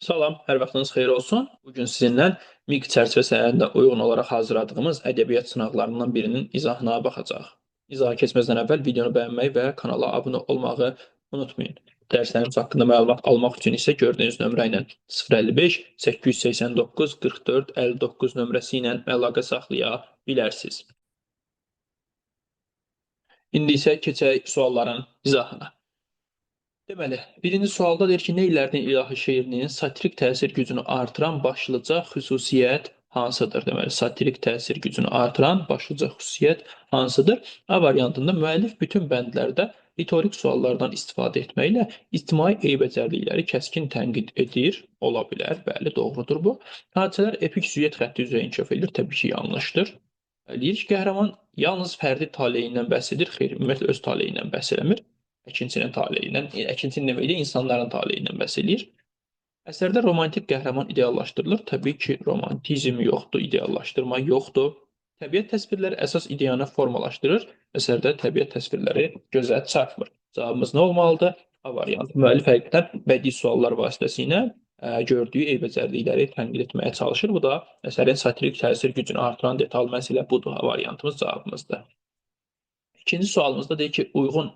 Salam, hər vaxtınız xeyir olsun. Bu gün sizinlə MİQ çərçivə sənədinə uyğun olaraq hazırladığımız ədəbiyyat sınaqlarından birinin izahına baxacağıq. İzaha keçməzdən əvvəl videonu bəyənməyi və kanala abunə olmağı unutmayın. Dərslərimiz haqqında məlumat almaq üçün isə gördüyünüz nömrə ilə 055 889 44 59 nömrəsi ilə əlaqə saxlaya bilərsiniz. İndi isə keçək sualların izahına. Deməli, birinci sualda deyir ki, Neylərdin ilahi şeirinin satirik təsir gücünü artıran başlıca xüsusiyyət hansıdır? Deməli, satirik təsir gücünü artıran başlıca xüsusiyyət hansıdır? A variantında müəllif bütün bəndlərdə ritorik suallardan istifadə etməklə ictimai eybəcərlikləri kəskin tənqid edir. Ola bilər, bəli, doğrudur bu. Hadisələr epik süjet xətti üzrə inkişaf edir, təbii ki, yanlışdır. Lirik qəhrəman yalnız fərdi taleyindən bəhs edir, xeyr, ümumiyyətlə öz taleyindən bəhs eləmir. Əkinçinin taleyindən, əkinçinin deməkdə insanların taleyindən bəhs eləyir. Əsərdə romantik qəhrəman ideallaşdırılır. Təbii ki, romantizm yoxdur, ideallaşdırma yoxdur. Təbiət təsvirləri əsas ideyanı formalaşdırır. Əsərdə təbiət təsvirləri gözə çarpmır. Cavabımız nə olmalıdır? A variantı. Müəllif həqiqətən bədii suallar vasitəsilə gördüyü eybəcərlikləri tənqid etməyə çalışır. Bu da əsərin satirik təsir gücünü artıran detal məsələ budur. A variantımız cavabımızdır. İkinci sualımızda deyir ki, uyğun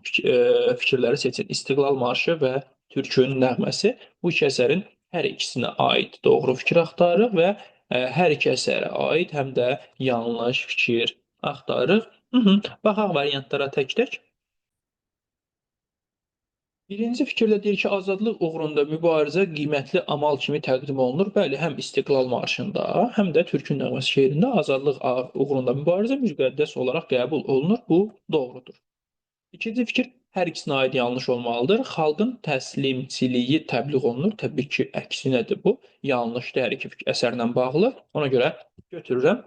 fikirləri seçin. İstiqlal Marşı və Türkün nəğməsi. Bu iki əsərin hər ikisinə aid doğru fikir axtarırıq və hər iki əsərə aid həm də yanlış fikir axtarırıq. Baxaq variantlara tək-tək. Birinci fikirdə deyir ki, azadlıq uğrunda mübarizə qiymətli amal kimi təqdim olunur. Bəli, həm İstiqlal Marşında, həm də Türkün nəğməsi şeirində azadlıq uğrunda mübarizə müqəddəs olaraq qəbul olunur. Bu doğrudur. İkinci fikir hər ikisinə aid yanlış olmalıdır. Xalqın təslimçiliyi təbliğ olunur. Təbii ki, əksinədir bu. Yanlışdır hər iki əsərlə bağlı. Ona görə götürürəm.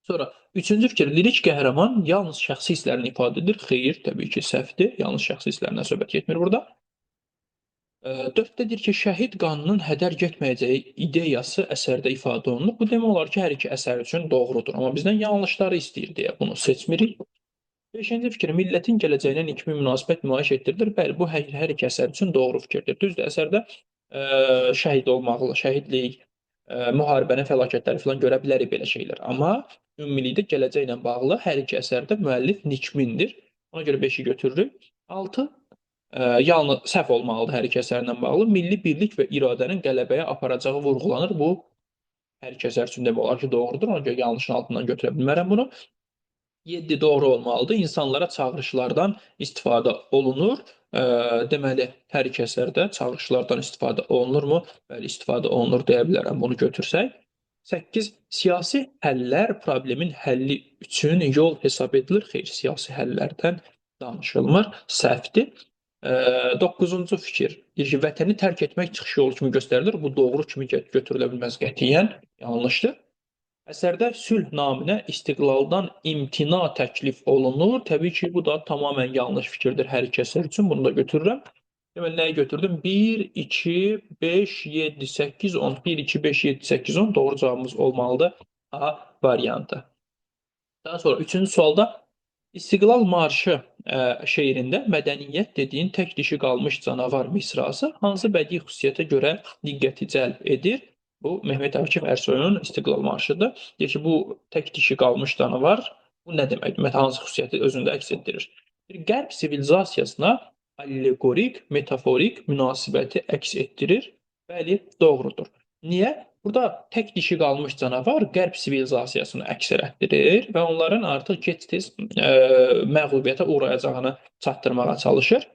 Sonra üçüncü fikir, lirik qəhrəman yalnız şəxsi hisslərini ifadə edir. Xeyr, təbii ki, səhvdir. Yalnız şəxsi hisslərindən söhbət getmir burada. Dörddə deyir ki, şəhid qanının hədər getməyəcəyi ideyası əsərdə ifadə olunur. Bu demək olar ki, hər iki əsər üçün doğrudur. Amma bizdən yanlışları istəyir deyə bunu seçmirik. Beşinci fikir, millətin gələcəyinə nikbin münasibət nümayiş etdirilir. Bəli, bu hər iki əsər üçün doğru fikirdir. Düzdür, əsərdə şəhid olmaqla, şəhidlik, müharibənin fəlakətləri falan görə bilərik belə şeylər. Amma ümumilikdə gələcəklə bağlı hər iki əsərdə müəllif nikbindir. Ona görə 5-i götürürük. 6 yalnız səhv olmalıdır hər iki əsərlə bağlı. Milli birlik və iradənin qələbəyə aparacağı vurğulanır. Bu hər iki əsər üçün demək olar ki, doğrudur. Ona görə yanlışın altından götürə bilmərəm bunu. 7 doğru olmalıdır. İnsanlara çağırışlardan istifadə olunur. Deməli, hər iki əsərdə çağırışlardan istifadə olunurmu? Bəli, istifadə olunur deyə bilərəm bunu götürsək. 8. Siyasi həllər problemin həlli üçün yol hesab edilir. Xeyr, siyasi həllərdən danışılmır. Səhvdir. 9-cu fikir. Deyir ki, vətəni tərk etmək çıxış yolu kimi göstərilir. Bu doğru kimi götürülə bilməz qətiyyən. Yanlışdır. Əsərdə sülh naminə istiqlaldan imtina təklif olunur. Təbii ki, bu da tamamilə yanlış fikirdir hər iki əsər üçün. Bunu da götürürəm. Deməli, nəyi götürdüm? 1, 2, 5, 7, 8, 10. 1, 2, 5, 7, 8, 10. Doğru cavabımız olmalıdır. A variantı. Daha sonra üçüncü sualda İstiqlal Marşı şeirində mədəniyyət dediyin tək dişi qalmış canavar misrası hansı bədii xüsusiyyətə görə diqqəti cəlb edir? Bu Mehmet Akif Ersoy'un İstiqlal Marşıdır. Deyir ki, bu tək dişi qalmış canavar bu nə deməkdir? Ümumiyyətlə hansı xüsusiyyəti özündə əks etdirir? Bir qərb sivilizasiyasına allegorik, metaforik münasibəti əks etdirir. Bəli, doğrudur. Niyə? Burada tək dişi qalmış canavar qərb sivilizasiyasını əks etdirir və onların artıq gec-tez məğlubiyyətə uğrayacağını çatdırmağa çalışır.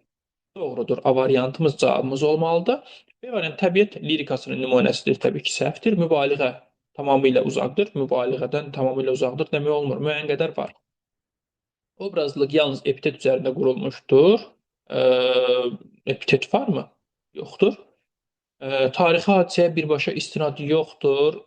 Doğrudur. A variantımız cavabımız olmalıdır. B variantı təbiət lirikasının nümunəsidir. Təbii ki, səhvdir. Mübaliğə tamamilə uzaqdır. Mübaliğədən tamamilə uzaqdır demək olmur. Müəyyən qədər var. Obrazlılıq yalnız epitet üzərində qurulmuşdur. Epitet var mı? Yoxdur. Tarixi hadisəyə birbaşa istinad yoxdur.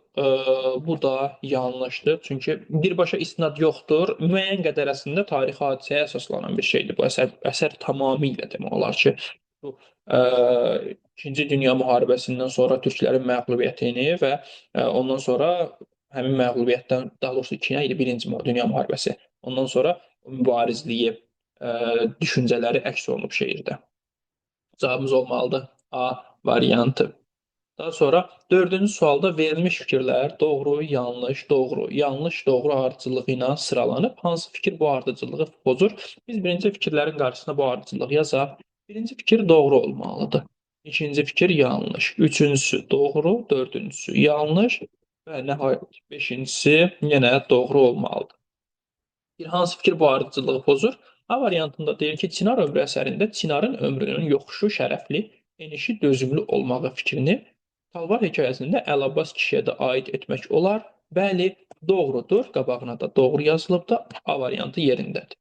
Bu da yanlışdır. Çünki birbaşa istinad yoxdur. Müəyyən qədər əslində tarixi hadisəyə əsaslanan bir şeydir. Bu əsər tamamilə demək olar ki, bu İkinci Dünya Müharibəsindən sonra türklərin məğlubiyyətini və ondan sonra həmin məğlubiyyətdən, daha doğrusu ikinci idi, Birinci Dünya Müharibəsi. Ondan sonra mübarizliyi, düşüncələri əks olunub şeirdə. Cavabımız olmalıdır A variantı. Daha sonra dördüncü sualda verilmiş fikirlər doğru, yanlış, doğru, yanlış, doğru ardıcıllığı ilə sıralanıb. Hansı fikir bu ardıcıllığı pozur? Biz birinci fikirlərin qarşısına bu ardıcıllığı yazaq. Birinci fikir doğru olmalıdır. İkinci fikir yanlış. Üçüncüsü doğru, dördüncüsü yanlış və nəhayət beşincisi yenə doğru olmalıdır. Bir hansı fikir bu ardıcıllığı pozur? A variantında deyir ki, Çinar ömrü əsərində Çinarın ömrünün yoxuşu şərəfli, enişi dözümlü olmağı fikrini Talvar hekayəsində Əl-Abbas kişiyə də aid etmək olar. Bəli, doğrudur. Qabağına da doğru yazılıbdır. A variantı yerindədir.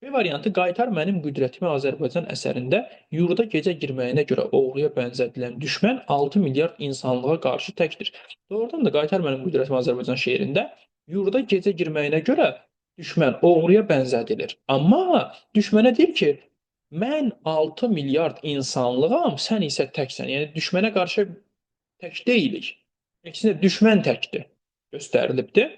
B variantı Qaytar mənim qüdrətimi Azərbaycan əsərində yurda gecə girməyinə görə oğruya bənzədilən düşmən 6 milyard insanlığa qarşı təkdir. Doğrudan da Qaytar mənim qüdrətimi Azərbaycan şeirində yurda gecə girməyinə görə düşmən oğruya bənzədilir. Amma düşmənə deyir ki, mən 6 milyard insanlığam, sən isə təksən. Yəni düşmənə qarşı tək deyilik. Əksinə düşmən təkdir göstərilibdir.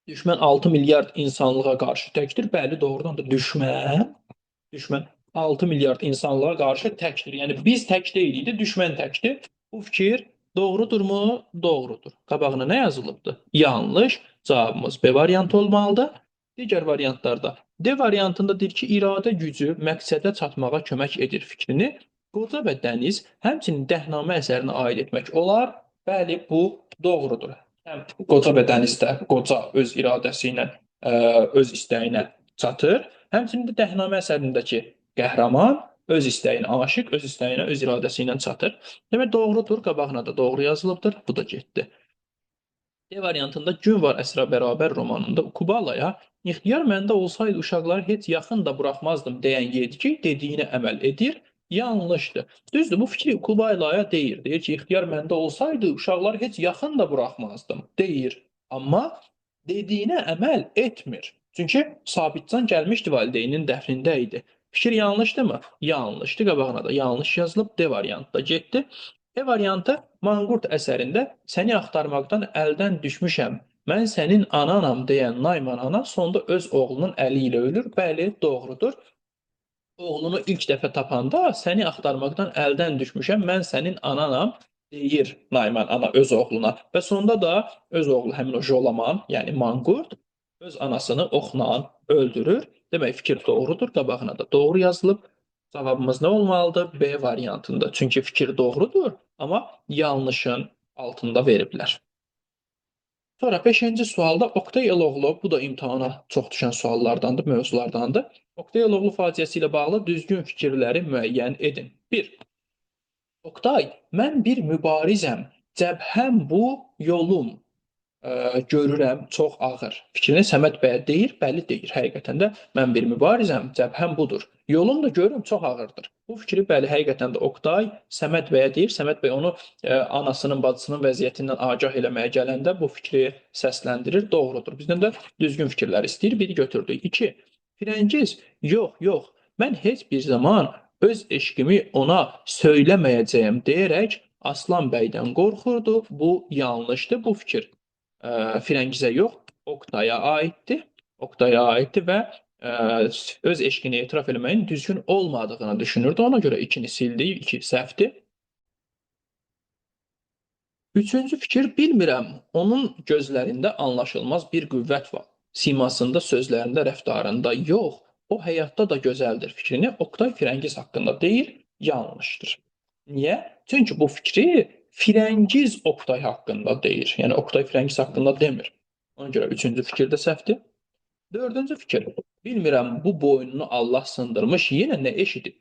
Düşmən 6 milyard insanlığa qarşı təkdir. Bəli, doğrudan da düşmən 6 milyard insanlığa qarşı təkdir. Yəni biz tək deyilik də, düşmən təkdir. Bu fikir doğrudurmu? Doğrudur. Qabağına nə yazılıbdır? Yanlış. Cavabımız B variantı olmalıdır. Digər variantlarda D variantında deyir ki, iradə gücü məqsədə çatmağa kömək edir fikrini Qoca və Dəniz, həmçinin Dəhnamə əsərinə aid etmək olar. Bəli, bu doğrudur. Həm Qoca və Dənizdə qoca öz iradəsi ilə, öz istəyinə çatır. Həmçinin də Dəhnamə əsərindəki qəhrəman öz istəyinə aşiq, öz istəyinə, öz iradəsi ilə çatır. Demək, doğrudur, qabağına da doğru yazılıbdır. Bu da getdi. D variantında Gün var Əsra bərabər romanında Kubalaya ixtiyar məndə olsaydı uşaqları heç yaxın da buraxmazdım deyən Yediki dediyinə əməl edir. Yanlışdır. Düzdür, bu fikri Kubaylaya deyir. Deyir ki, ixtiyar məndə olsaydı uşaqları heç yaxın da buraxmazdım deyir. Amma dediyinə əməl etmir. Çünki Sabitcan gəlmişdi valideyninin dəfnində idi. Fikir yanlışdırmı? Yanlışdır. Qabağına da yanlış yazılıb. D variantı da getdi. E variantı Manqurt əsərində səni axtarmaqdan əldən düşmüşəm, mən sənin ananam deyən Nayman ana sonda öz oğlunun əli ilə ölür. Bəli, doğrudur. Oğlunu ilk dəfə tapanda səni axtarmaqdan əldən düşmüşəm, mən sənin ananam deyir Nayman ana öz oğluna. Və sonda da öz oğlu həmin o Jolaman, yəni Manqurt öz anasını oxla öldürür. Demək, fikir doğrudur, qabağına da doğru yazılıb. Cavabımız nə olmalıdır? B variantında. Çünki fikir doğrudur, amma yanlışın altında veriblər. Sonra 5-ci sualda Oqtay Eloğlu, bu da imtahana çox düşən suallardandır, mövzulardandır. Oqtay Eloğlu faciəsi ilə bağlı düzgün fikirləri müəyyən edin. 1. Oqtay, mən bir mübarizəm, cəbhəm bu, yolum. Görürəm, çox ağır. Fikrini Səməd bəyə deyir, bəli deyir. Həqiqətən də mən bir mübarizəm, cəbhəm budur. Yolum da görürəm, çox ağırdır. Bu fikri bəli, həqiqətən də Oqtay Səməd bəyə deyir. Səməd bəy onu anasının, bacısının vəziyyətindən agah eləməyə gələndə bu fikri səsləndirir. Doğrudur. Bizdən də düzgün fikirlər istəyir. Biri götürdük. 2. Firəngiz, yox, yox, mən heç bir zaman öz eşqimi ona söyləməyəcəyəm deyərək Aslan bəydən qorxurdu. Bu yanlışdır. Bu fikir Firəngizə yox, Oqtaya aiddir. Oqtaya aiddir və öz eşqini etiraf eləməyin düzgün olmadığını düşünürdü. Ona görə 2-ni sildi, 2 səhvdir. Üçüncü fikir, bilmirəm, onun gözlərində anlaşılmaz bir qüvvət var. Simasında, sözlərində, rəftarında yox, o həyatda da gözəldir fikrini Oqtay Firəngiz haqqında deyir, yanlışdır. Niyə? Çünki bu fikri Firəngiz Oqtay haqqında deyir. Yəni Oqtay Firəngiz haqqında demir. Ona görə üçüncü fikir də səhvdir. Dördüncü fikir, bilmirəm bu boynunu Allah sındırmış, yenə nə eşidib?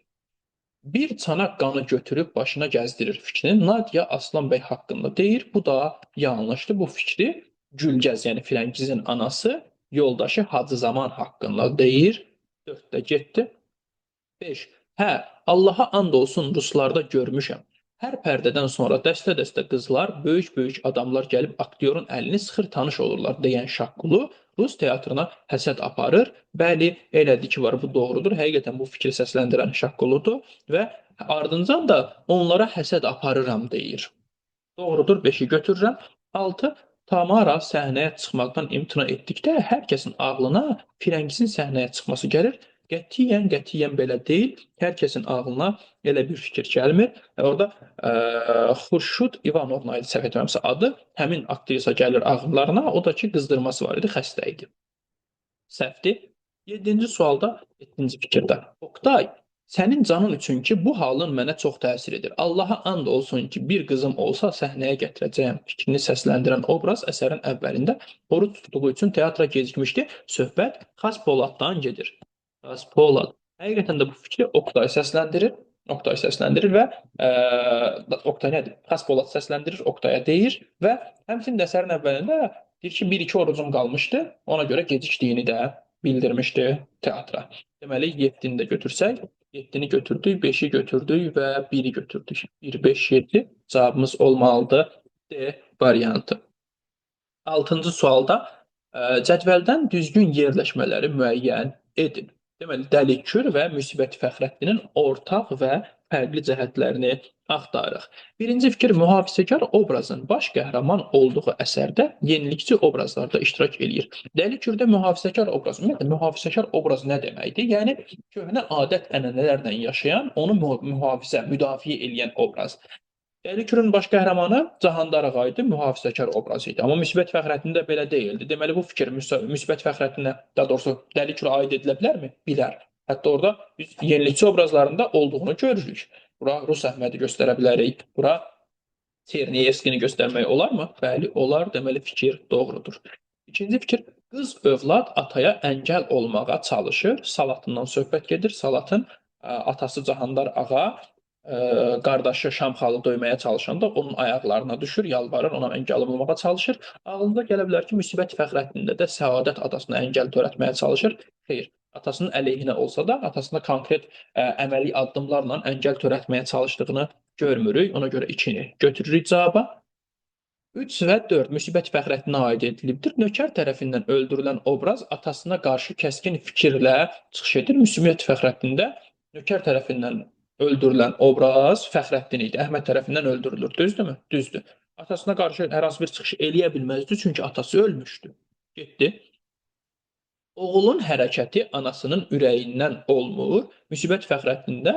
Bir çanaq qanı götürüb başına gəzdirir fikrini Nadia Aslan bəy haqqında deyir. Bu da yanlışdır. Bu fikri Gülgəz, yəni Firəngizin anası yoldaşı Hacı Zaman haqqında deyir. 4 də getdi. 5. Hə, Allaha and olsun Ruslarda görmüşəm. Hər pərdədən sonra dəstə-dəstə qızlar, böyük-böyük adamlar gəlib aktyorun əlini sıxır tanış olurlar deyən Şaqqulu Rus teatrına həsəd aparır. Bəli, elədir ki var, bu doğrudur. Həqiqətən bu fikri səsləndirən Şaqquludur və ardıncan da onlara həsəd aparıram deyir. Doğrudur, 5-i götürürəm. 6. Tamara səhnəyə çıxmaqdan imtina etdikdə hər kəsin ağlına Firəngizin səhnəyə çıxması gəlir. Qətiyyən, qətiyyən belə deyil. Hər kəsin ağlına elə bir fikir gəlmir. Orada Xurşud İvanovna idi, səhv etmirəmsə adı, həmin aktrisa gəlir ağıllarına. O da ki, qızdırması var idi, xəstə idi. Səhvdir. 7-ci sualda, 7-ci fikirdə. Oqtay, sənin canın üçün ki, bu halın mənə çox təsir edir. Allaha and olsun ki, bir qızım olsa səhnəyə gətirəcəyəm fikrini səsləndirən obraz əsərin əvvəlində oruc tutduğu üçün teatra gecikmişdi. Söhbət Xaspoladdan gedir. Xaspolad. Həqiqətən də bu fikri Oqtay səsləndirir. Oqtay səsləndirir və Oqtay nədir? Xaspolad səsləndirir, Oqtaya deyir və həmçinin də əsərin əvvəlində deyir ki, 1-2 orucum qalmışdı. Ona görə gecikdiyini də bildirmişdi teatra. Deməli, 7-ni də götürsək, 7-ni götürdük, 5-i götürdük və 1-i götürdük. 1, 5, 7 cavabımız olmalıdır D variantı. 6-cı sualda cədvəldən düzgün yerləşmələri müəyyən edin. Deməli, Dəli Kür və Müsibət Fəxrəddinin ortaq və fərqli cəhətlərini axtarırıq. Birinci fikir, mühafizəkar obrazın baş qəhrəman olduğu əsərdə yenilikçi obrazlarda iştirak eləyir. Dəli Kürdə mühafizəkar obraz, ümumiyyətlə mühafizəkar obraz nə deməkdir? Yəni köhnə adət-ənənələrlə yaşayan, onu mühafizə, müdafiə eləyən obraz. Dəli Kürün baş qəhrəmanı Cahandar ağa idi, mühafizəkar obraz idi. Amma Müsibət Fəxrəddin də belə deyildi. Deməli bu fikir Müsibət Fəxrəddinə, daha doğrusu Dəli Kürə aid edilə bilərmi? Bilər. Hətta orada biz yenilikçi obrazlarında olduğunu görürük. Bura Rus Əhmədi göstərə bilərik. Bura Çerniyevskini göstərmək olarmı? Bəli, olar. Deməli fikir doğrudur. İkinci fikir, qız övlad ataya əngəl olmağa çalışır. Salatından söhbət gedir. Salatın atası Cahandar ağa qardaşı Şamxalı döyməyə çalışanda onun ayaqlarına düşür, yalvarır, ona əngəl olmağa çalışır. Ağlınıza gələ bilər ki, Müsibət Fəxrəddində də Səadət atasına əngəl törətməyə çalışır. Xeyr, atasının əleyhinə olsa da, atasına konkret əməli addımlarla əngəl törətməyə çalışdığını görmürük. Ona görə 2-ni götürürük cavaba. 3 və 4 Müsibət Fəxrəddinə aid edilibdir. Nökər tərəfindən öldürülən obraz atasına qarşı kəskin fikirlə çıxış edir. Müsibət Fəxrəddində nökər tərəfindən öldürülən obraz Fəxrəddin idi. Əhməd tərəfindən öldürülür. Düzdürmü? Düzdür. Atasına qarşı hər hansı bir çıxış eləyə bilməzdi, çünki atası ölmüşdü. Getdi. Oğulun hərəkəti anasının ürəyindən olmur. Müsibət Fəxrəddində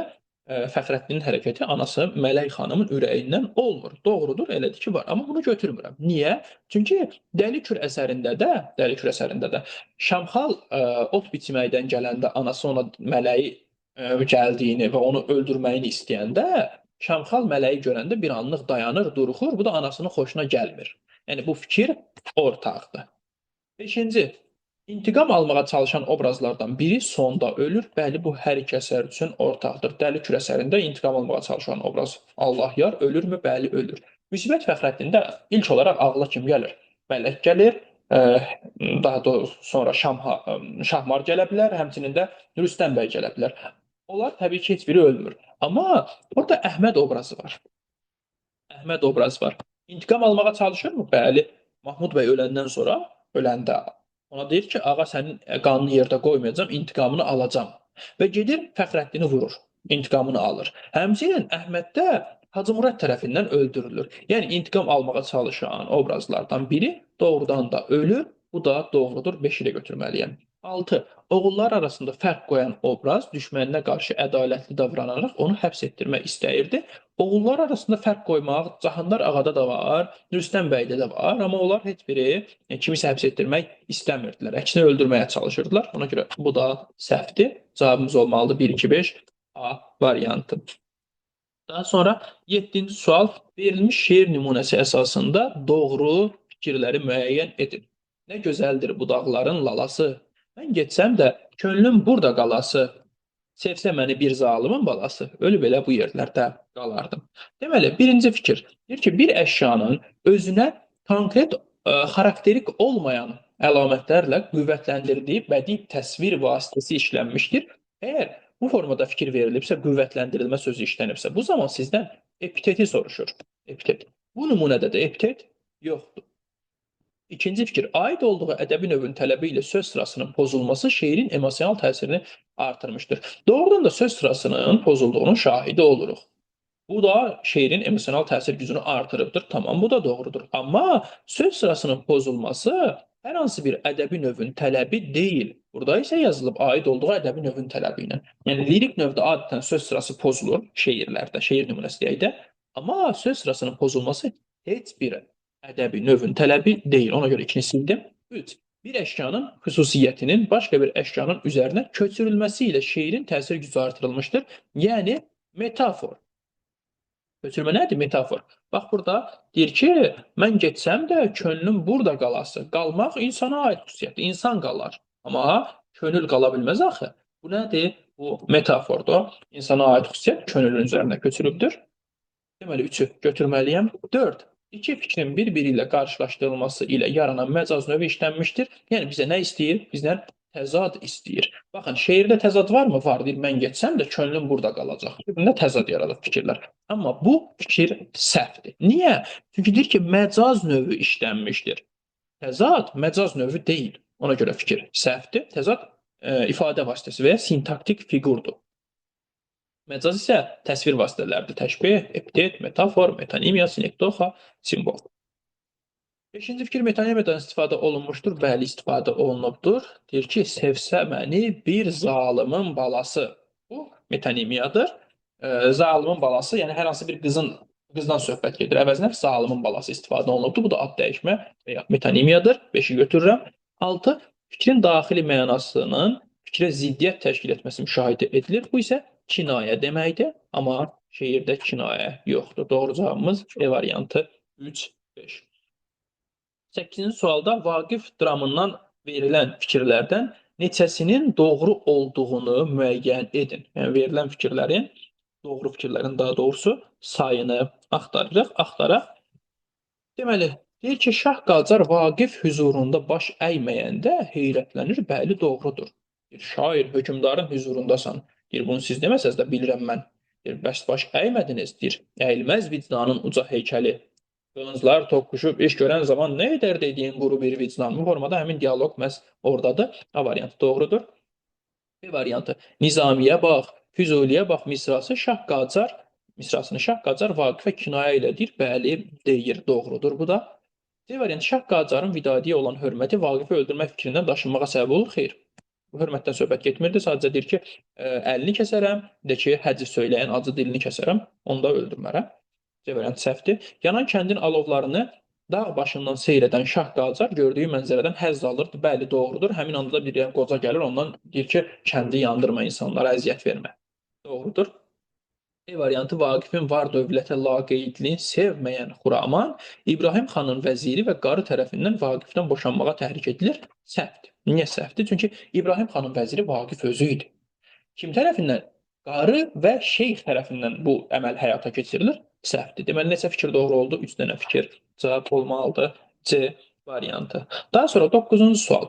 Fəxrəddinin hərəkəti anası Mələk xanımın ürəyindən olmur. Doğrudur, elədir ki, var. Amma bunu götürmürəm. Niyə? Çünki Dəli Kür əsərində də Şamxal ot biçməkdən gələndə anası ona Mələyi gəldiyini və onu öldürməyini istəyəndə Şamxal Mələyi görəndə bir anlıq dayanır, duruxur. Bu da anasının xoşuna gəlmir. Yəni bu fikir ortaqdır. 5-ci, intiqam almağa çalışan obrazlardan biri sonda ölür. Bəli, bu hər iki əsər üçün ortaqdır. Dəli Kür əsərində intiqam almağa çalışan obraz Allahyar ölürmü? Bəli, ölür. Müsibət Fəxrəddində ilk olaraq ağla kim gəlir? Mələk gəlir. Daha doğrusu sonra Şahmar gələ bilər, həmçinin də Rüstəm bəy gələ bilər. Onlar təbii ki, heç biri ölmür. Amma orada Əhməd obrazı var. Əhməd obrazı var. İntiqam almağa çalışırmı? Bəli. Mahmud bəy öləndən sonra, öləndə ona deyir ki, ağa sənin qanını yerdə qoymayacağam, intiqamını alacağam. Və gedir Fəxrəddini vurur, intiqamını alır. Həmçinin Əhməd də Hacı Murad tərəfindən öldürülür. Yəni intiqam almağa çalışan obrazlardan biri doğrudan da ölür. Bu da doğrudur. 5 ilə götürməliyəm. 6. Oğullar arasında fərq qoyan obraz düşməninə qarşı ədalətli davranaraq onu həbs etdirmək istəyirdi. Oğullar arasında fərq qoymaq Cahandar ağada da var, Rüstəm bəydə də var, amma onlar heç biri kimisə həbs etdirmək istəmirdilər. Əksinə öldürməyə çalışırdılar. Ona görə bu da səhvdir. Cavabımız olmalıdır 1, 2, 5 A variantı. Daha sonra 7-ci sual verilmiş şeir nümunəsi əsasında doğru fikirləri müəyyən edin. Nə gözəldir bu dağların lalası. Mən getsəm də könlüm burada qalası. Sevsə məni bir zalımın balası, ölüb elə bu yerlərdə qalardım. Deməli, birinci fikir deyir ki, bir əşyanın özünə konkret xarakterik olmayan əlamətlərlə qüvvətləndirdiyi bədii təsvir vasitəsi işlənmişdir. Əgər bu formada fikir verilibsə, qüvvətləndirilmə sözü işlənibsə, bu zaman sizdən epiteti soruşur. Epitet. Bu nümunədə də epitet yoxdur. İkinci fikir, aid olduğu ədəbi növün tələbi ilə söz sırasının pozulması şeirin emosional təsirini artırmışdır. Doğrudan da söz sırasının pozulduğunun şahidi oluruq. Bu da şeirin emosional təsir gücünü artırıbdır. Tamam, bu da doğrudur. Amma söz sırasının pozulması Hər hansı bir ədəbi növün tələbi deyil. Burada isə yazılıb aid olduğu ədəbi növün tələbi ilə. Yəni lirik növdə adətən söz sırası pozulur şeirlərdə, şeir nümunəsi deyək də. Amma söz sırasının pozulması heç bir ədəbi növün tələbi deyil. Ona görə 2-ni sildim. 3. Bir əşyanın xüsusiyyətinin başqa bir əşyanın üzərinə köçürülməsi ilə şeirin təsir gücü artırılmışdır. Yəni metafor. Köçürmə nədir? Metafor. Bax burada deyir ki, mən getsəm də könlüm burada qalası. Qalmaq insana aid xüsusiyyətdir. İnsan qalar. Amma könül qala bilməz axı. Bu nədir? Bu metafordur. İnsana aid xüsusiyyət könülün üzərinə köçürübdür. Deməli 3-ü götürməliyəm. 4. İki fikrin bir-biri ilə qarşılaşdırılması ilə yaranan məcaz növü işlənmişdir. Yəni bizə nə istəyir? Bizdən təzad istəyir. Baxın, şeirdə təzad varmı? Var. Deyir, mən getsəm də könlüm burada qalacaq. Bunda təzad yaradıb fikirlər. Amma bu fikir səhvdir. Niyə? Çünki deyir ki, məcaz növü işlənmişdir. Təzad məcaz növü deyil. Ona görə fikir səhvdir. Təzad ifadə vasitəsi və ya sintaktik fiqurdur. Məcaz isə təsvir vasitələridir. Təşbih, epitet, metafor, metonimiya, sinekdoxa, simvol. Beşinci fikir metonimiyadan istifadə olunmuşdur. Bəli, istifadə olunubdur. Deyir ki, sevsə məni bir zalımın balası. Bu metonimiyadır. Zalımın balası, yəni hər hansı bir qızdan söhbət gedir. Əvəzinə zalımın balası istifadə olunubdur. Bu da ad dəyişmə və ya metonimiyadır. 5-i götürürəm. 6. Fikrin daxili mənasının fikrə ziddiyyət təşkil etməsi müşahidə edilir. Bu isə kinayə deməkdir, amma şeirdə kinayə yoxdur. Doğru cavabımız E variantı 3, 5. 8-ci sualda Vaqif dramından verilən fikirlərdən neçəsinin doğru olduğunu müəyyən edin. Yəni verilən fikirlərin, doğru fikirlərin daha doğrusu sayını axtarırıq, axtaraq. Deməli, deyir ki, Şah Qacar Vaqif hüzurunda baş əyməyəndə heyrətlənir. Bəli, doğrudur. Deyir, şair, hökmdarın hüzurundasan. Deyir, bunu siz deməsəz də bilirəm mən. Deyir, bəs baş əymədiniz. Deyir, əyilməz vicdanın uca heykəli. Qılınclar toqquşub iş görən zaman nə edər dediyin quru bir vicdan. Bu formada həmin dialoq məhz oradadır. A variantı doğrudur. B variantı Nizamiyə bax, Füzuliyə bax misrası Şah Qacar misrasını Şah Qacar Vaqifə kinayə ilə deyir. Bəli, deyir, doğrudur bu da. C variantı Şah Qacarın Vidadiyə olan hörməti Vaqifi öldürmək fikrindən daşınmağa səbəb olur. Xeyr. Bu hörmətdən söhbət getmirdi. Sadəcə deyir ki, əlini kəsərəm, də ki, həciv söyləyən acı dilini kəsərəm, onu da öldürmərəm. C variantı səhvdir. Yanan kəndin alovlarını dağ başından seyr edən Şah Qacar gördüyü mənzərədən həzz alırdı. Bəli, doğrudur. Həmin anda da bir qoca gəlir, ondan deyir ki, kəndi yandırma, insanlara əziyyət vermə. Doğrudur. E variantı Vaqifin var dövlətə laqeydliyini sevməyən Xuraman İbrahim xanın vəziri və qarı tərəfindən Vaqifdən boşanmağa təhrik edilir. Səhvdir. Niyə səhvdir? Çünki İbrahim xanın vəziri Vaqif özü idi. Kim tərəfindən? Qarı və şeyx tərəfindən bu əməl həyata keçirilir. Səhvdir. Deməli, neçə fikir doğru oldu? 3 dənə fikir cavab olmalıdır. C variantı. Daha sonra 9-cu sual.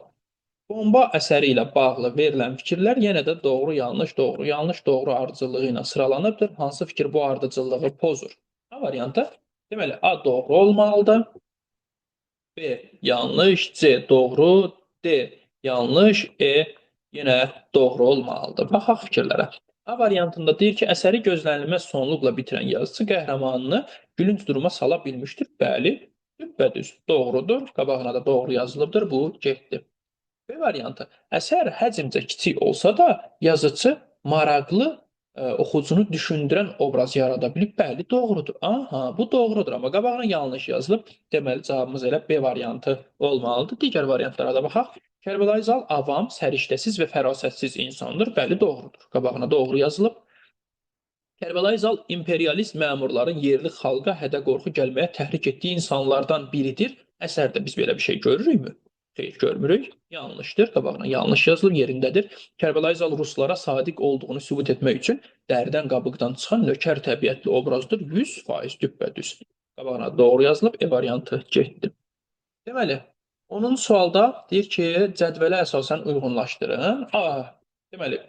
Bomba əsəri ilə bağlı verilən fikirlər yenə də doğru, yanlış, doğru, yanlış, doğru ardıcıllığı ilə sıralanıbdır. Hansı fikir bu ardıcıllığı pozur? A variantı. Deməli, A doğru olmalıdır. B yanlış, C doğru, D yanlış, E yenə doğru olmalıdır. Baxaq fikirlərə. A variantında deyir ki, əsəri gözlənilməz sonluqla bitirən yazıçı qəhrəmanını gülünc duruma sala bilmişdir. Bəli, düppədüz doğrudur. Qabağına da doğru yazılıbdır. Bu getdi. B variantı. Əsər həcmcə kiçik olsa da yazıçı maraqlı oxucunu düşündürən obraz yarada bilib. Bəli, doğrudur. Aha, bu doğrudur, amma qabağına yanlış yazılıb. Deməli, cavabımız elə B variantı olmalıdır. Digər variantlara da baxaq. Kərbəlayı Zal avam, səriştəsiz və fərasətsiz insandır. Bəli, doğrudur. Qabağına doğru yazılıb. Kərbəlayı Zal imperialist məmurların yerli xalqa hədə-qorxu gəlməyə təhrik etdiyi insanlardan biridir. Əsərdə biz belə bir şey görürükmü? Xeyr, görmürük. Yanlışdır. Qabağına yanlış yazılıb, yerindədir. Kərbəlayı Zal ruslara sadiq olduğunu sübut etmək üçün dəridən qabıqdan çıxan nökər təbiətli obrazdır. 100% düppədüz. Qabağına doğru yazılıb, E variantı getdi. Deməli, onun sualda deyir ki, cədvələ əsasən uyğunlaşdırın. A, deməli,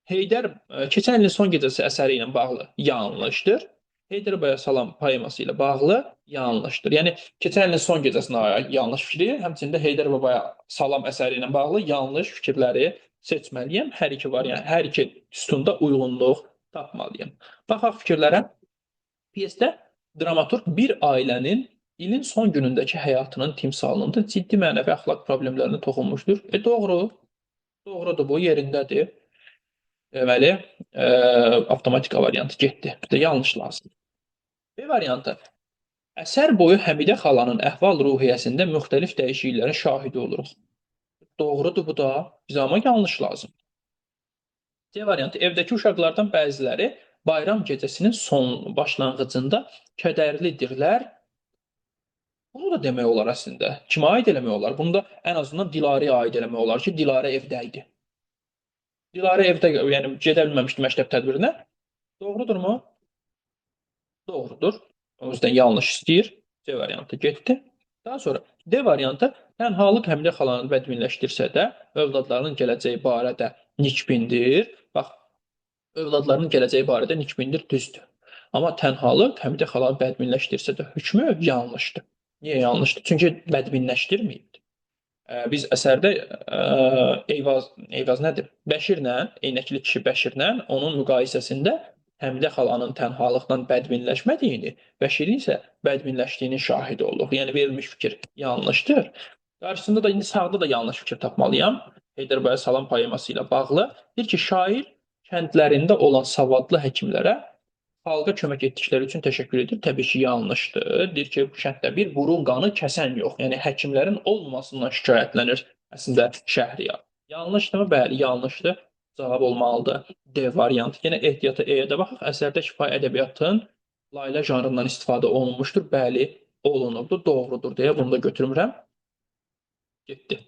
Heydər keçən ilin son gecəsi əsəri ilə bağlı yanlışdır. Heydər Babaya Salam poeması ilə bağlı yanlışdır. Yəni, keçən ilin son gecəsinə aid yanlış fikri, həmçinin də Heydər Babaya Salam əsəri ilə bağlı yanlış fikirləri seçməliyəm. Hər iki variant, hər iki sütunda uyğunluq tapmalıyam. Baxaq fikirlərə. Pyesdə dramaturq bir ailənin İlin son günündəki həyatının timsalında ciddi mənəvi əxlaq problemlərinə toxunmuşdur. Doğru. Doğrudur bu, yerindədir. Deməli, avtomatik A variantı getdi. Bizə yanlış lazım. B variantı. Əsər boyu Həmidə xalanın əhval-ruhiyyəsində müxtəlif dəyişikliklərin şahidi oluruq. Doğrudur bu da. Bizə amma yanlış lazım. C variantı. Evdəki uşaqlardan bəziləri bayram gecəsinin son başlanğıcında kədərlidirlər. Bunu da demək olar əslində. Kimə aid eləmək olar? Bunu da ən azından Dilarəyə aid eləmək olar ki, Dilarə evdə idi. Dilarə evdə, yəni gedə bilməmişdi məktəb tədbirinə. Doğrudurmu? Doğrudur. O yüzden yanlış istəyir. C variantı getdi. Daha sonra D variantı tənhalıq Həmidə xalanı bədbinləşdirsə də övladlarının gələcəyi barədə nikbindir. Bax, övladlarının gələcəyi barədə nikbindir, düzdür. Amma tənhalıq Həmidə xalanı bədbinləşdirsə də hökmü yanlışdır. Niyə yanlışdır? Çünki bədbinləşdirməyibdir. Biz əsərdə Eyvaz nədir? Bəşirlə, eynəkli kişi Bəşirlə onun müqayisəsində Həmidə xalanın tənhalıqdan bədbinləşmədiyini, Bəşirin isə bədbinləşdiyinin şahidi olduq. Yəni verilmiş fikir yanlışdır. Qarşısında da indi sağda da yanlış fikir tapmalıyam. Heydərbaya Salam poeması ilə bağlı. Deyir ki, şair kəndlərində olan savadlı həkimlərə xalqa kömək etdikləri üçün təşəkkür edir. Təbii ki, yanlışdır. Deyir ki, bu kənddə bir burun qanı kəsən yox. Yəni həkimlərin olmamasından şikayətlənir əslində Şəhriyar. Yanlışdırmı? Bəli, yanlışdır. Cavab olmalıdır D variantı. Yenə ehtiyata E-yə də baxaq. Əsərdə şifahi ədəbiyyatın layla janrından istifadə olunmuşdur. Bəli, olunubdur, doğrudur deyə bunu da götürmürəm. Getdi.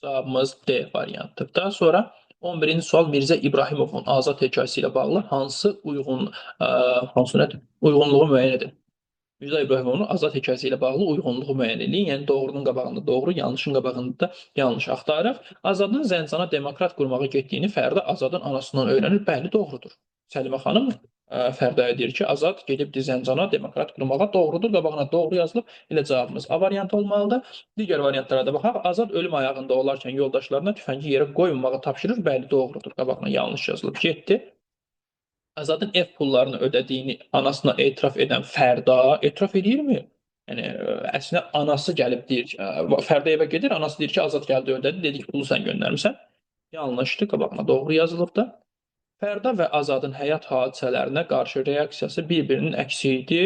Cavabımız D variantı. Daha sonra 11-ci sual Mirzə İbrahimovun Azad hekayəsi ilə bağlı hansı uyğun hansı nədir? Uyğunluğu müəyyən edin. Mirzə İbrahimovun Azad hekayəsi ilə bağlı uyğunluğu müəyyən edin. Yəni doğrunun qabağında doğru, yanlışın qabağında da yanlış axtarırıq. Azadın Zəncana demokrat qurmağa getdiyini Fərda Azadın anasından öyrənir. Bəli, doğrudur. Səlimə xanım Fərdaya deyir ki, Azad gedibdir Zəncana demokrat qurmağa. Doğrudur, qabağına doğru yazılıb. Elə cavabımız A variantı olmalıdır. Digər variantlara da baxaq. Azad ölüm ayağında olarkən yoldaşlarına tüfəngi yerə qoymamağı tapşırır. Bəli, doğrudur. Qabağına yanlış yazılıb. Getdi. Azadın ev pullarını ödədiyini anasına etiraf edən Fərda etiraf edirmi? Yəni əslində anası gəlib deyir ki, Fərda evə gedir, anası deyir ki, Azad gəldi ödədi, dedi ki, pulu sən göndərmisən. Yanlışdır, qabağına doğru yazılıb da. Fərda və Azadın həyat hadisələrinə qarşı reaksiyası bir-birinin əksi idi.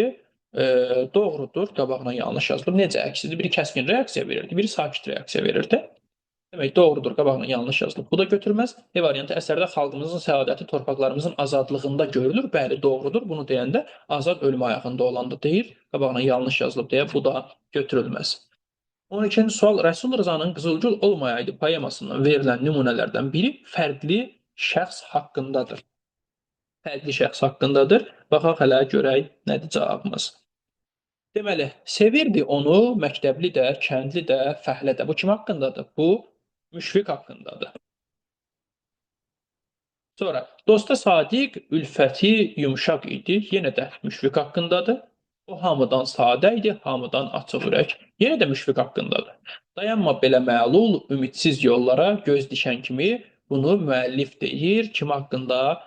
Doğrudur, qabağına yanlış yazılıb. Necə əksidir? Biri kəskin reaksiya verirdi, biri sakit reaksiya verirdi. Demək, doğrudur, qabağına yanlış yazılıb. Bu da götürməz. E variantı əsərdə xalqımızın səadəti torpaqlarımızın azadlığında görülür. Bəli, doğrudur. Bunu deyəndə Azad ölüm ayağında olanda deyir. Qabağına yanlış yazılıb deyə bu da götürülməz. 12-ci sual Rəsul Rzanın Qızılgül olmayaydı poemasından verilən nümunələrdən biri fərqli şəxs haqqındadır. Fərqli şəxs haqqındadır. Baxaq hələ görək nədir cavabımız. Deməli, sevirdi onu məktəbli də, kəndli də, fəhlə də. Bu kim haqqındadır? Bu Müşfiq haqqındadır. Sonra dosta sadiq, ülfəti yumşaq idi. Yenə də Müşfiq haqqındadır. O hamıdan sadə idi, hamıdan açıq ürək. Yenə də Müşfiq haqqındadır. Dayanma belə məlul, ümidsiz yollara göz dikən kimi bunu müəllif deyir. Kim haqqında?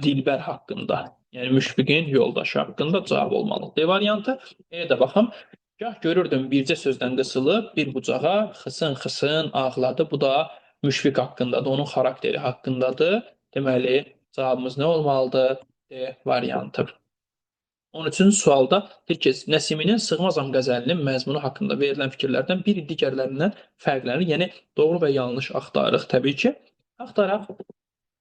Dilbər haqqında. Yəni Müşfiqin yoldaşı haqqında cavab olmalı. D variantı. E də baxım. Gah görürdüm bircə sözdən qısılıb bir bucağa xısın-xısın ağladı. Bu da Müşfiq haqqındadır, onun xarakteri haqqındadır. Deməli, cavabımız nə olmalıdır? D variantı. 13-cü sualda deyir ki, Nəsiminin Sığmazam qəzəlinin məzmunu haqqında verilən fikirlərdən biri digərlərindən fərqlənir. Yəni, doğru və yanlış axtarırıq təbii ki. Axtaraq.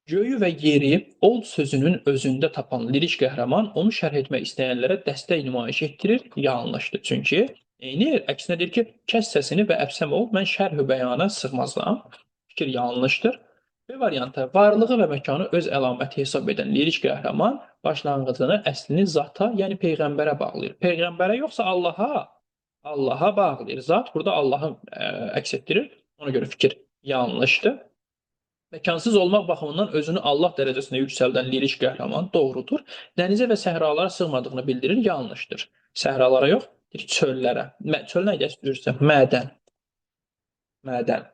Göyü və yeri ol sözünün özündə tapan lirik qəhrəman onu şərh etmək istəyənlərə dəstək nümayiş etdirir. Yanlışdır. Çünki eyni əksinə deyir ki, kəs səsini və əbsəm ol, mən şərh-ü bəyana sığmazam. Fikir yanlışdır. B variantı, varlığı və məkanı öz əlaməti hesab edən lirik qəhrəman başlanğıcını əslini zata, yəni peyğəmbərə bağlayır. Peyğəmbərə yoxsa Allaha? Allaha bağlayır. Zat burada Allahı əks etdirir. Ona görə fikir yanlışdır. Məkansız olmaq baxımından özünü Allah dərəcəsinə yüksəldən lirik qəhrəman doğrudur. Dənizə və səhralara sığmadığını bildirir, yanlışdır. Səhralara yox, deyir çöllərə. Çöl nə idi? Üzrsə, mədən. Mədən.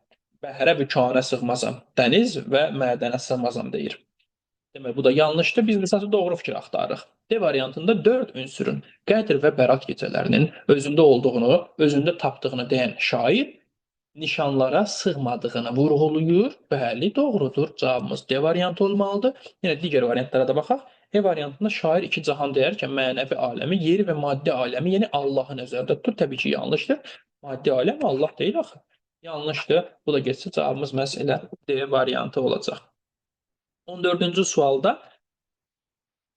Bəhrə bükanə sığmazam. Dəniz və mədənə sığmazam deyir. Demək, bu da yanlışdır. Biz qısası doğru fikir axtarırıq. D variantında 4 ünsürün Qədr və Bərat gecələrinin özündə olduğunu, özündə tapdığını deyən şair nişanlara sığmadığını vurğulayır. Bəli, doğrudur. Cavabımız D variantı olmalıdır. Yenə digər variantlara da baxaq. E variantında şair iki cahan deyərkən mənəvi aləmi, yeri və maddi aləmi, yəni Allahı nəzərdə tutur. Təbii ki, yanlışdır. Maddi aləm Allah deyil axı. Yanlışdır. Bu da getsə cavabımız məhz elə D variantı olacaq. 14-cü sualda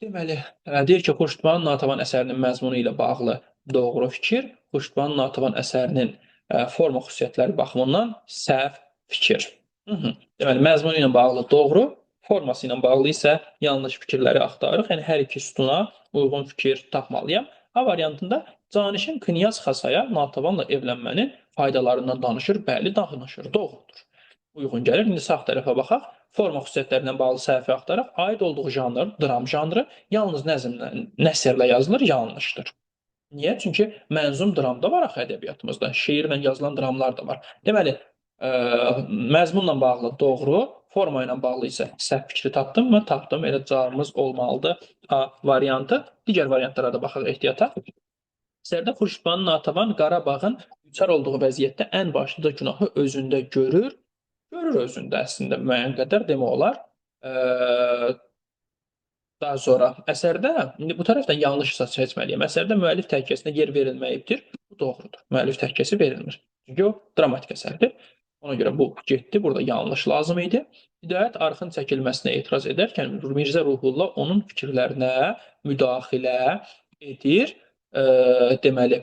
deməli, deyir ki, Xurşudbanu Natavan əsərinin məzmunu ilə bağlı doğru fikir, Xurşudbanu Natavan əsərinin forma xüsusiyyətləri baxımından səhv fikir. Deməli, məzmunu ilə bağlı doğru, forması ilə bağlı isə yanlış fikirləri axtarırıq. Yəni, hər iki sütuna uyğun fikir tapmalıyam. A variantında Canişin Knyaz Xasaya Natavanla evlənmənin faydalarından danışır. Bəli, danışır. Doğrudur. Uyğun gəlir. İndi sağ tərəfə baxaq. Forma xüsusiyyətlərindən bağlı səhvi axtaraq. Aid olduğu janr, dram janrı yalnız nəzmlə, nəsrlə yazılır, yanlışdır. Niyə? Çünki mənzum dram da var axı ədəbiyyatımızda. Şeirlə yazılan dramlar da var. Deməli, məzmunla bağlı doğru, forma ilə bağlı isə səhv fikri tapdım mı? Tapdım. Elə cavabımız olmalıdır A variantı. Digər variantlara da baxaq ehtiyata. Əsərdə Xurşudbanu Natavan Qarabağın düçar olduğu vəziyyətdə ən başlıca günahı özündə görür. Görür özündə əslində müəyyən qədər demək olar. Daha sonra əsərdə, indi bu tərəfdən yanlışsa seçməliyəm. Əsərdə müəllif təkyəsinə yer verilməyibdir. Bu doğrudur. Müəllif təkyəsi verilmir. Çünki o dramatik əsərdir. Ona görə bu getdi. Burada yanlış lazım idi. Hidayət arxın çəkilməsinə etiraz edərkən Mirzə Ruhullah onun fikirlərinə müdaxilə edir. Deməli,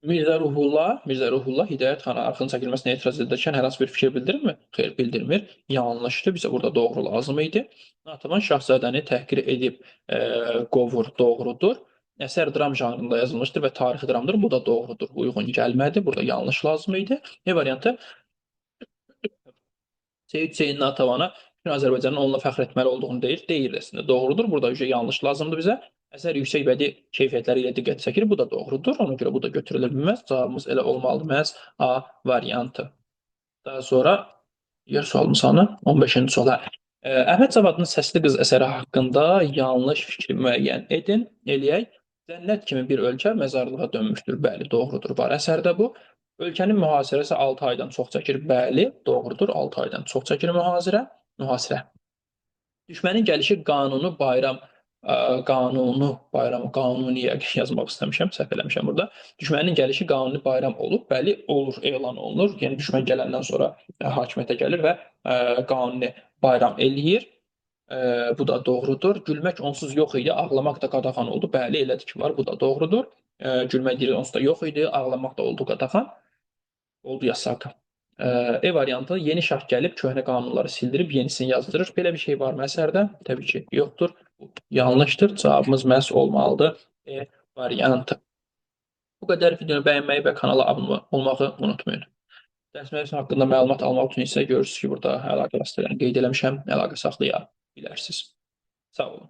Mirzə Ruhullah Hidayət xana arxın çəkilməsinə etiraz edərkən hər hansı bir fikir bildirirmi? Xeyr, bildirmir. Yanlışdır. Bizə burada doğru lazım idi. Natavan Şahzadəni təhqir edib qovur, doğrudur. Əsər dram janrında yazılmışdır və tarixi dramdır. Bu da doğrudur. Uyğun gəlmədi. Burada yanlış lazım idi. E variantı Seyid Hüseyin Natavana bütün Azərbaycanın onunla fəxr etməli olduğunu deyir. Deyir əslində. Doğrudur. Burada yanlış lazımdır bizə. Əsər yüksək bədii keyfiyyətləri ilə diqqət çəkir. Bu da doğrudur. Ona görə bu da götürülə bilməz. Cavabımız elə olmalıdır. Məhz A variantı. Daha sonra yer sualımız hanı? 15-ci sual. Əhməd Cavadın Səsli Qız əsəri haqqında yanlış fikri müəyyən edin. Eləyək. Cənnət kimi bir ölkə məzarlığa dönmüşdür. Bəli, doğrudur. Var əsərdə bu. Ölkənin mühasirəsi 6 aydan çox çəkir. Bəli, doğrudur. 6 aydan çox çəkir mühasirə. Mühasirə. Düşmənin gəlişi qanunu bayram qanunu bayramı qanuniyə yazmaq istəmişəm, səhv eləmişəm burada. Düşmənin gəlişi qanuni bayram olub. Bəli, olur, elan olunur. Yəni düşmən gələndən sonra hakimiyyətə gəlir və qanuni bayram eləyir. Bu da doğrudur. Gülmək onsuz yox idi, ağlamaq da qadağan oldu. Bəli, elədir ki var, bu da doğrudur. Gülmək deyir onsuz da yox idi, ağlamaq da oldu qadağan. Oldu yasaq. E variantı yeni şah gəlib köhnə qanunları sildirib yenisini yazdırır. Belə bir şey varmı əsərdə? Təbii ki, yoxdur. Bu yanlışdır. Cavabımız məhz olmalıdır. E variantı. Bu qədər. Videonu bəyənməyi və kanala abunə olmağı unutmayın. Dərs mövzusu haqqında məlumat almaq üçün isə görürsünüz ki, burada əlaqə vasitələrini qeyd eləmişəm. Əlaqə saxlaya bilərsiniz. Sağ olun.